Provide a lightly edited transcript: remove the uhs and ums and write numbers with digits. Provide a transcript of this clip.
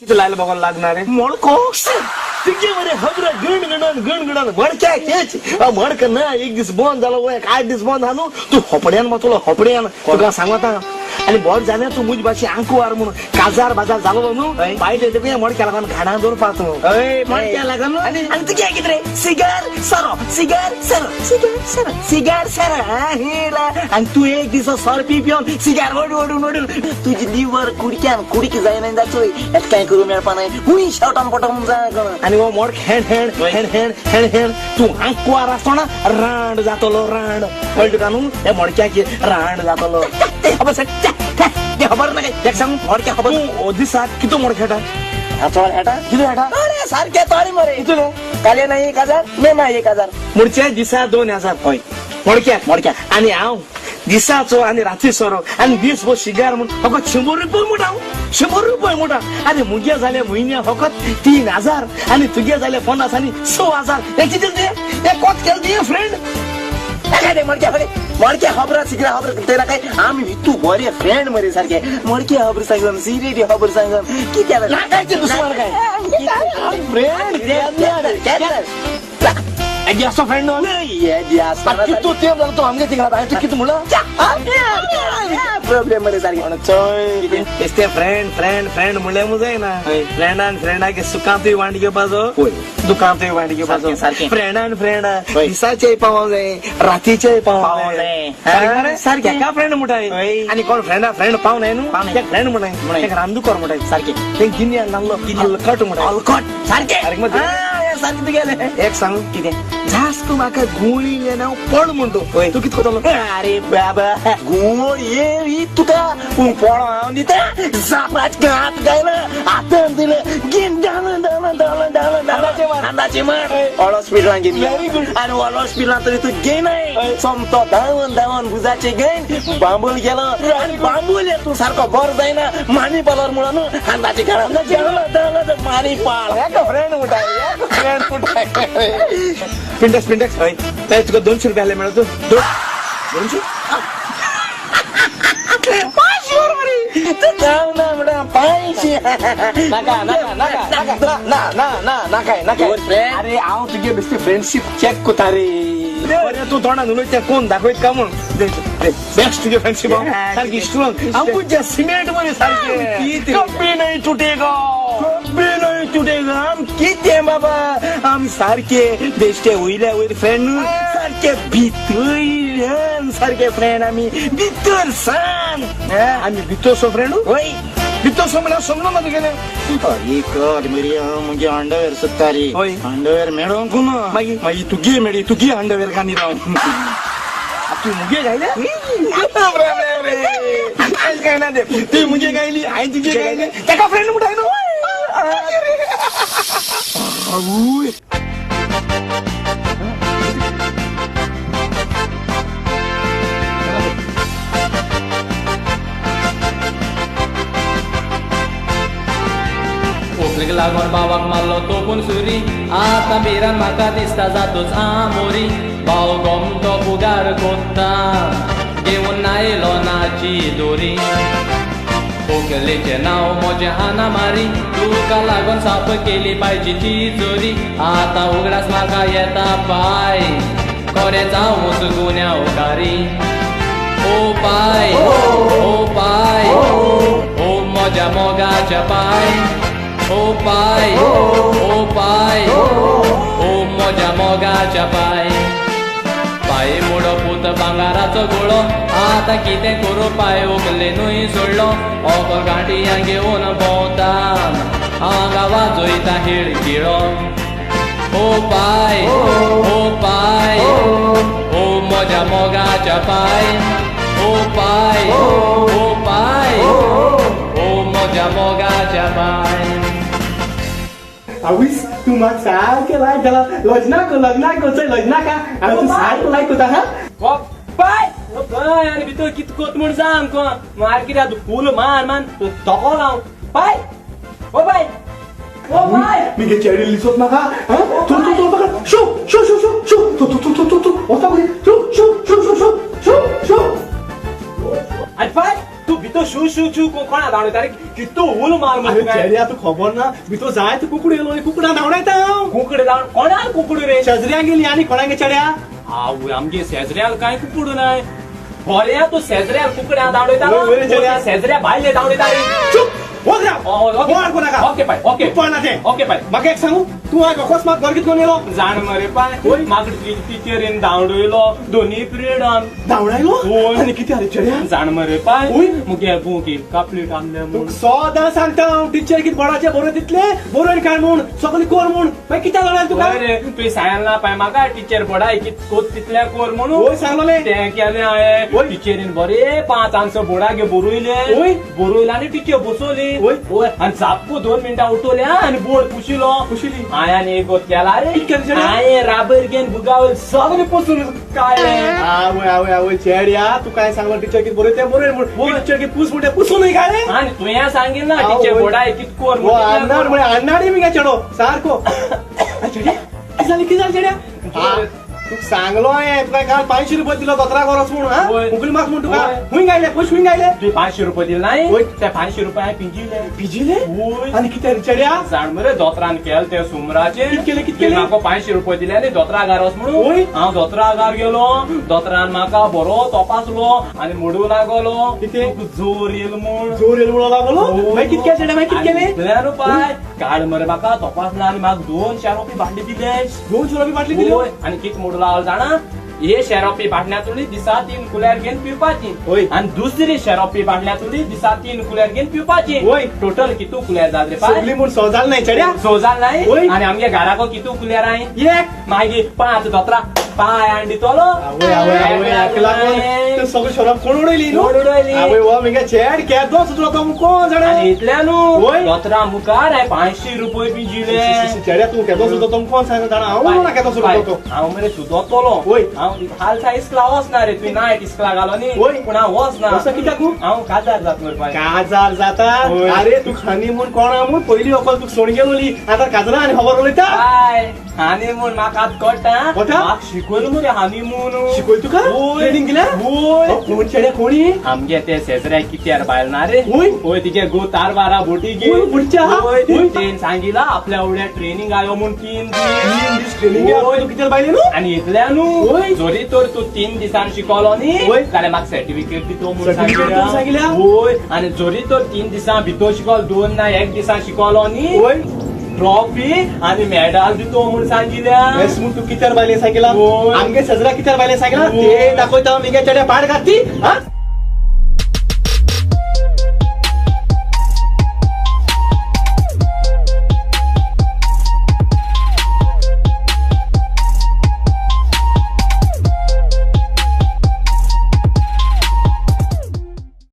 किती लायला बघायला लागणार आहे मडको तुझे मरे खबर गण गणन गण गणन मडक्या केच मडक ना एक दीस बंद जालो एक 8 दीस बंद जालो तू होपड्यान मातलो होपड्यान तुका सांगता आणि बंद जाल्यार तू मुज भाशी आंकुवार म्हणून काजार बाजार जालो न्हू बायल येतकूच मडक्या लागून घाणा दवरपा तूं मडक्या लागून आणि तुगे कितें रे सिगार सरो सिगार सरो सिगार सरो सिगार सरो आणि तू एक दीस सर पी पिवन सिगार ओडून ओडून ओडून तुजी लिवर कुडक्यान कुडकी जायना जातोय कांय करूं मेळपा नाय हुंय शेवटान पोटान जाय कोण आणि हो मोड head head head head head head तू आंकुवार आसतना रांड जातलो रांड कळ्ळें तुका न्हू हे मडक्याक रांड जातलो ते खबर ना काय एक सांग मडक्या खबर तूं दिसाक कितू मोड खेळटा चल हेटा कितू खेळटा अरे सारखे तोळी मरे कितू काले ना 1000 मे ना 1000 मुडच्या दिसा 2000 हय मडक्याक मडक्याक आणि हांव दिसाचो आणि राती सोरो आणि दीस भर शिगार म्हूण फकत 100 रुपये मोठा 100 रुपये मोठा आणि मुगे जाले म्हयन्या फकत 3000 आणि तुगे जाले 50 आणि 6000 हे कितें ते हे कोत केलं तुगे फ्रेंड काय मडक्या खबर मडक्या खबर सिगरा खबर तेरा काय आमी तू बरे फ्रेंड मरे सारखे मडक्या खबर सांगन सिगरेटी खबर सांगन कित्याक काय दुश्मन काय फ्रेंड असो फ्रेंड कितू तेप लागतो आमगे थिंगा तूं कितें म्हणलं प्रॉब्लेम मरे सारखे चोय ते फ्रेंड फ्रेंड फ्रेंड म्हणलें मू जायना फ्रेंडान फ्रेंडाक सुखांतूय वांट घेवपाचो दुखांतूय वांट घेवपाचो फ्रेंडान फ्रेंडा दिसाचेय पावोंक जाय रातीचेय पावोंक जाय सारकें एका फ्रेंड म्हणटाय आनी कोण फ्रेंडा फ्रेंड पाव नाय न्हू तेका फ्रेंड म्हणटाय तेका रामदुकर म्हणटाय सारकें तें गिन्यान नासलो हलकट म्हणटाय हलकट सारकें सारकें तुगेलें एक सांग कितें जास्त म्हाका गुळी येना पड म्हणतो तूं कितें करतलो अरे बाबा गुळ ये तुका पूण पळ हांव दिता जापाच हात घायला हातान दिले घेन डाल डाल डाल डाल डाल अंदाचे मार ऑल हॉस्पिटलान घेन आनी ऑल हॉस्पिटलान तरी तूं घेनाय सोमतो धांवन धांवन भुजाचे घेन बांबूल गेलो आनी बांबूल तूं सारको बरो जायना मानी पालर म्हणून अंदाचे घाल डाल डाल मानी पाल फ्रेंड म्हणटा फ्रेंड म्हणटा पिंटेक्स पिंटेक्स हय ते तुका 200 रुपये आले मेळत 200 500 मरे तूं जाव ना म्हणटा 500 नाका नाका नाका नाका ना ना ना नाकाय नाकाय अरे हांव तुगे बेश्टी फ्रेंडशीप चॅक कोता रे बरें तूं तोंडान उलयता कोण दाखयत का म्हूण बेस्ट तुगे फ्रेंडशीप सारकी स्ट्रॉंग अंबुजा सिमेंट मरे सारकें कभी नहीं टूटेगा कभी नहीं टूटेगा आम कितें बाबा आम सारके बेश्टे वयल्या वयर फ्रेंड न्हू सारके भितर सारके फ्रेंड आमी भितर सान आमी भितर सो फ्रेंड वय भितर सो म्हणल्यार समजून ना तुगेलें अरे कर मरे हांव मुगे अंडरवेर सोदता रे अंडरवेर मेळोंक ना मागीर मागीर तुगे मेळी तुगे अंडरवेर घाली राव तूं मुगे घायले काय ना ते तूं मुगे घायली हांवें तुगे घायले तेका फ्रेंड म्हणटाय न्हू ओकलेक लागून बाबाक मारलो तोपून सुरी आतां भिरान म्हाका दिसता जातूच आमोरी भाव गोमटो फुगार कोत्ता घेवन आयलो नाची दोरी ओकलेचें नांव म्हजें आना मारी तुका लागून साप केली पायची तिजोरी आतां उगडास म्हाका येता पाय कोरें जावूच गुन्यांवकारी ओ पाय ओ पाय ओ म्हज्या मोगाच्या पाय ओ पाय ओ पाय ओ म्हज्या मोगाच्या पाय पाय मोडो पूत भांगाराचो गुळो आतां कितें करूं पाय उगले न्हय सोडलो ओको गांठयां घेवन भोंवता हांगा वाजयता हिळकिळो ओ पाय ओ पाय ओ म्हज्या मोगाच्या पाय ओ पाय ओ पाय ओ म्हज्या मोगाच्या पाय आवीस तूं म्हाका सारकें लायक घाला लग्नाक लग्नाक वचय लग्नाक हांव तूं सारको लायक कोता हा पाय पाय आनी भितर कित कोत म्हूण सांग आमकां मार्केटांत फूल मान मान तोको हांव पाय ओ पाय ओ पाय मुगे चेडी लिसोत म्हाका तूं तूं तूं म्हाका show show show show show तूं तूं तूं तूं तूं वता पळय show show show show show show show आनी पाय तूं भितर शू शू शू कोणा धांवडयता रे? कितू उल मार अरे मरे तुका. चेड्या तू खबर ना, भितर जाय तू कुकडे येलो, कुकडां धांवडायता हांव. कुकडे धांव कोणाल कुकडू रे? शेजऱ्या गेली आनी कोणागे चेड्या? आवय, आमगे शेजऱ्याल काय कुकडू नाय. बऱ्या तू शेजऱ्याल कुकड्या धांवडयता. वय, वय रे चेड्या. शेजऱ्या भायले धांवडयता रे. चुप वग राव. ओ, ओ, ओके. कोण आडको नाका. ओके पाय, ओके. तूं पळना तें. ओके पाय. म्हाका एक सांगू, तूं आयक अकस्मात घर कितें करून येयलो? जाण मरे पाय, म्हाका टिचरीन धांवडयलो दोनी पिरियडान. धांवडायलो? वय. आनी कितें आरे चेड्या? जाण मरे पाय, वय. मुगे बूक कापलीट आणले म्हूण. तुका सदां सांगता हांव, टिचर कितें बोर्डाचेर बरोय तितलें बरोवन काड म्हूण, सगळें कर म्हूण, मागीर कित्याक धांवडायलो तुका? वय रे, तुवें सांगला पाय म्हाका टिचर बोर्डाय कित कोत तितलें कर म्हणून. वय सांगलोलें. तें केलें हांवें. वय. टिचरीन बरे 5 आन्सर बोर्डागे बरयले. वय. बरयले आनी टिचर बसोली. वय. वय, आनी सापको 2 मिनटां उठोल्या आनी बोर्ड पुशिलो. पुशिली. हांवें आनी एक गोत केला रे. कित केलें चेड्या? हांवें राबर घेवन बुगावल सगळें पुसून काडलें. आवय आवय आवय चेड्या, तूं काय सांगलो टिचर कितें बरय तें बरय म्हूण, वय. टिचर कितें पूस म्हूण तें पुसून काडलें. आनी तुवें सांगिल्लें ना आवय. टिचर बोर्डाय कित कर वो म्हूण तितलें अन्नाड कर. म्हळ्यार अन्नाडी मी काय चेडो सारको. आ, चेड्या कितें जालें, कितें जालें चेड्या? तुका सांगलो हांवें, तुका काल 500 रुपये दिलो दोतोराक वरस म्हूण. हा, वय. उगली माग म्हूण तुका. वय. खूंय गायले पयशे, खूंय गायले? तुवें 500 रुपये दिले नाय? वय. ते 500 रुपये हांवें पिंजिले. पिजिले? वय. आनी कितें रे चेड्या? जाण मरे दोतरान केलें तें सुमराचें. कित केलें, कित तुवें केलें? म्हाका 500 रुपये दिले आनी दोतरागार वच म्हणून. वय. हांव दोतरागार गेलो, दोतरान म्हाका बरो तपासलो आनी मोडूं लागलो. कितें? तुका जोर येयल म्हूण. जोर येयल म्हणून लागलो? मागीर कित केलें चेड्या, मागीर कित केलें? इतल्यान पाय काड मरे म्हाका तपासला आनी म्हाका 200 रुपये बाटली दिले. 200 रुपये बाटली दिली? वय. आनी कित मोडूं लागलो जाणा, हे शेरोपी बाटल्या तुली दिसा 3 कुल्यार घेवन पिवपाची. वय. आनी दुसरी शेरोपी बाटल्या तुली दिसा 3 कुल्यार घेवन पिवपाची. वय. टोटल कितू कुल्यार जात रे पाय? सगळी म्हूण 100 जालें नाय चेड्या? 100 जालें नाय? वय. आनी आमगे घराको कितू कुल्यार I? एक. मागीर 5 दोतरा पाय आनी दितलो. आवय आवय आवय, हाका लागून ते सगळें शराब कोण उडयली न्हू? कोण उडयली? आवय हो मुगे चेड केदो सुचलो तो कोण जाणा? आनी इतल्यान वय. दोतरा मुखार हांवें 500 रुपये पिजिले. चेड्या तूं केदो सुचलो तो कोण सांगता जाणा? हांव म्हणून केदो सुचलो तो. हांव मरे सुदोतलो. वय. हांव हालसा इस्कला वचना रे, तुवें नायट इस्कला घालो न्ही. वय. पूण हांव वचना. वचना कित्याक? हांव काजार जात मरे पाय. काजार जाता? वय. अरे तूं खानी म्हूण कोणा म्हूण पयली व्हंकल तुका सोडून गेलोली, आतां काजरा आनी खबर उलयता? पाय हानी म्हूण म्हाका आतां कळटा. कळटा? म्हाका शिकयलो मरे हानी म्हूण. शिकयलो तुका? वय. ट्रेनिंग दिल्या? वय. कोण चेड्या कोणी? आमगे ते शेजऱ्या कित्यार बायल ना रे. वय. वय, तिगे गो तारवारा बोटी गे. वय, बुडच्या? वय. वय. तेन सांगिला आपल्या एवढ्या ट्रेनिंग आयो म्हूण 3 दीस. 3 दीस ट्रेनिंग वय. तूं कित्यार बायले न्हू? आनी इतल्या न्हू वय. जरी तर तूं 3 दिसान शिकलो न्ही वय. जाल्यार म्हाका सर्टिफिकेट दितो म्हूण सर्टिफिकेट दितो सांगिला. सांगिला? वय. आनी जरी तर 3 दिसां भितर शिकलो, 2 ना 1 दिसान शिकलो न्ही, वय. ट्रॉफी आनी मेडल दितो म्हूण सांगिल्या. येस म्हूण तूं कित्यार बायले सांगिला? वय. आमगे शेजरा कित्यार बायले सांगिला? वय. ते दाखयता मुगे चेड्या पाड घातली. हा?